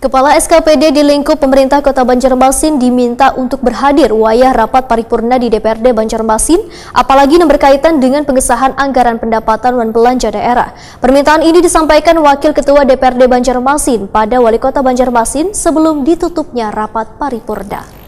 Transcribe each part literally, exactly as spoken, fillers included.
Kepala S K P D di lingkup pemerintah Kota Banjarmasin diminta untuk berhadir wayah rapat paripurna di D P R D Banjarmasin, apalagi yang berkaitan dengan pengesahan anggaran pendapatan wan belanja daerah. Permintaan ini disampaikan Wakil Ketua D P R D Banjarmasin pada Wali Kota Banjarmasin sebelum ditutupnya rapat paripurna.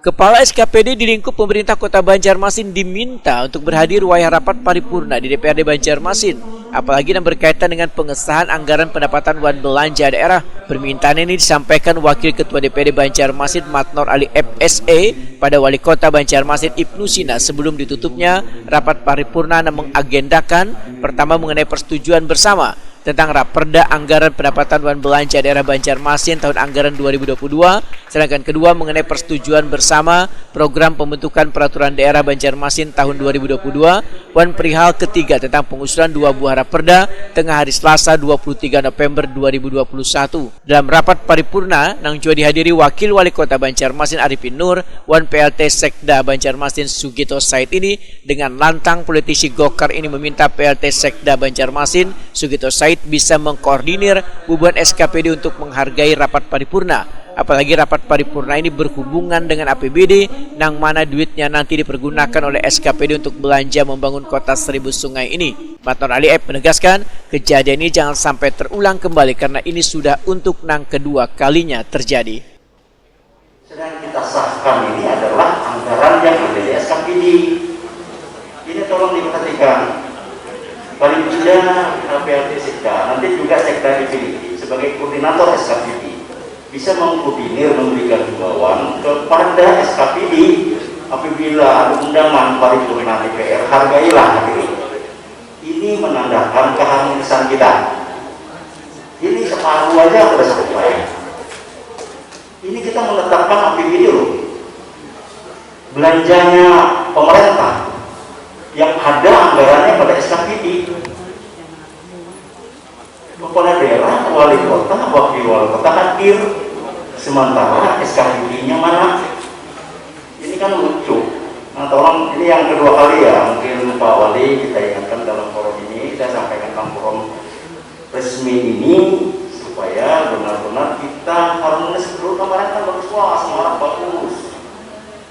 Kepala S K P D di lingkup pemerintah Kota Banjarmasin diminta untuk berhadir wayah rapat paripurna di D P R D Banjarmasin, apalagi yang berkaitan dengan pengesahan anggaran pendapatan wan belanja daerah. Permintaan ini disampaikan Wakil Ketua D P R D Banjarmasin Matnor Ali F S E pada Wali Kota Banjarmasin Ibnu Sina sebelum ditutupnya rapat paripurna yang mengagendakan pertama mengenai persetujuan bersama tentang Raperda Anggaran Pendapatan wan Belanja Daerah Banjarmasin tahun anggaran dua ribu dua puluh dua, sedangkan kedua mengenai persetujuan bersama Program Pembentukan Peraturan Daerah Banjarmasin tahun dua ribu dua puluh dua, wan perihal ketiga tentang pengusulan dua buah Raperda tengah hari Selasa dua puluh tiga November dua ribu dua puluh satu. Dalam rapat paripurna nang jua dihadiri Wakil Wali Kota Banjarmasin Arifin Nur wan P L T Sekda Banjarmasin Sugito Said ini, dengan lantang politisi Golkar ini meminta P L T Sekda Banjarmasin, Sugito Said bisa mengkoordinir bubuhan S K P D untuk menghargai rapat paripurna. Apalagi rapat paripurna ini berhubungan dengan A P B D nang mana duitnya nanti dipergunakan oleh S K P D untuk belanja membangun kota seribu sungai ini. Matnor Ali F menegaskan, kejadian ini jangan sampai terulang kembali karena ini sudah untuk nang kedua kalinya terjadi. Sedang kita sahkan ini adalah anggaran yang ada di S K P D. Ini tolong diperhatikan. Paling tidak P L T Sekda, nanti juga Sekda di Filipina sebagai koordinator S K P D bisa mengkoordinir memberikan himbauan kepada S K P D apabila ada undangan paripurna D P R, hargailah hadirin. Ini menandakan keharmonisan kita. Ini separuh aja sudah sampai. Ini kita menetapkan A P B D loh. Belanjanya pemerintah yang ada anggarannya pada S K P D. Kepala daerah, wali kota, wakil wali kota hadir, sementara S K P D-nya mana? Ini kan lucu. Nah, tolong, ini yang kedua kali ya, mungkin Pak Wali kita ingatkan dalam forum ini, saya sampaikan dalam forum resmi ini supaya benar-benar kita harmonis dulu. Kemarin kan bagus, wah, semangat bagus,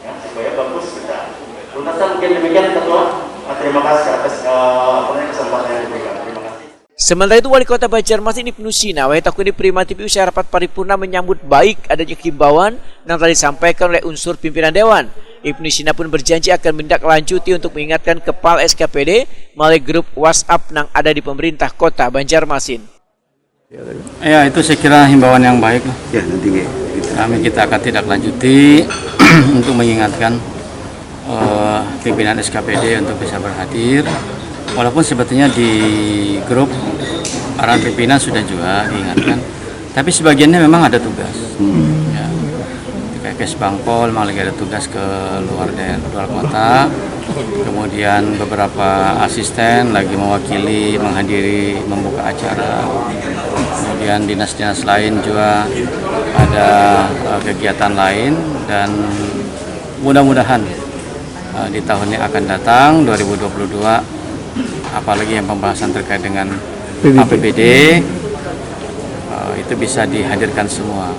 ya, supaya bagus kita tuntaskan. Mungkin demikian Ketua. Nah, terima kasih atas uh, apa namanya, kesempatan yang diberikan. Terima kasih. Sementara itu, Wali Kota Banjarmasin Ibnu Sina wayah takuni Prima T V usai rapat paripurna menyambut baik adanya himbauan nang telah disampaikan oleh unsur pimpinan Dewan. Ibnu Sina pun berjanji akan menindaklanjuti untuk mengingatkan kepala S K P D melalui grup WhatsApp nang ada di pemerintah Kota Banjarmasin. Ya, itu saya kira himbauan yang baik lah. Ya, nanti ya. Kami kita akan tindak lanjuti untuk mengingatkan eh, pimpinan S K P D untuk bisa berhadir. Walaupun sebetulnya di grup arahan pimpinan sudah juga diingatkan, tapi sebagiannya memang ada tugas. Ya. Kayak Kesbangpol memang lagi ada tugas ke luar daerah, luar kota. Kemudian beberapa asisten lagi mewakili, menghadiri, membuka acara. Kemudian dinas-dinas lain juga ada eh, kegiatan lain dan mudah-mudahan eh, di tahun yang akan datang dua ribu dua puluh dua, apalagi yang pembahasan terkait dengan A P B D, eh, itu bisa dihadirkan semua.